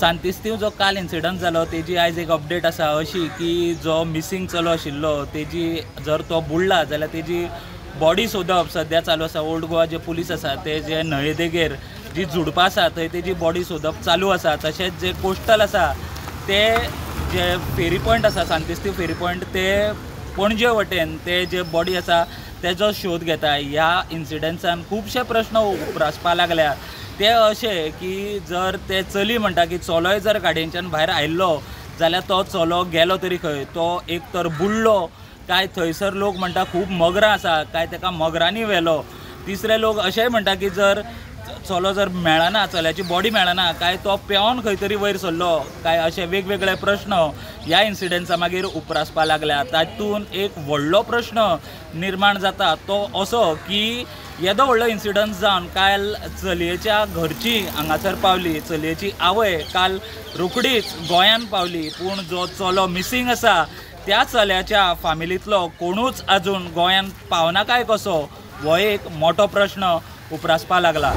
सांतिस्तीव जो काल इन्सिडंट जालो तेजी आयज एक अपडेट आसा अशी की जो मिसींग चलो आशिल्लो तेजी जर तो बुडला जाल्यार तेजी बॉडी सोदप सद्या चालू आसा. ओल्ड गोवा जे पुलीस आसा ते जे न्हंये देगेर जी झुडपां आसा थंय तेजी बॉडी सोदप चालू आसा. तशेंच जे कोस्टल आसा ते जे फेरी पॉयंट आसा सांतिस्तीव फेरी पॉयंट ते पणजे वटेन ते जे बॉडी आसा तेजो शोध घेता. ह्या इन्सिडंट्सान खुबशे प्रश्न उप्रासपा लागल्या ते अशे की जर ते चली म्हणटा की चलोय जर गाडयेच्यान भायर आयिल्लो जाल्यार तो चलो गेलो तरी खंय, तो एक तर बुडलो काय थंयसर लोक म्हणटा खूब मगरां आसा काय ताका मगरांनी व्हेलो. तिसरे लोक अशेंय म्हणटा की जर चलो जर मेळना, चल्याची बॉडी मेळना काय तो पेवन खंय तरी वयर सरलो काय, अशे वेगवेगळे प्रश्न ह्या इन्सिडंट्सा मागीर उप्रासपा लागल्या. तातूंत एक व्हडलो प्रश्न निर्माण जाता तो असो की येदो व्हडलो इन्सिडंट जावन काल चलयेच्या घरची हांगासर पावली, चलयेची आवय काल रोखडीच गोंयांत पावली, पूण जो चलो मिसींग आसा त्या चल्याच्या फामिलींतलो कोणूच अजून गोंयांत पावना काय कसो हो एक मोठो प्रश्न उप्रासपा लागला.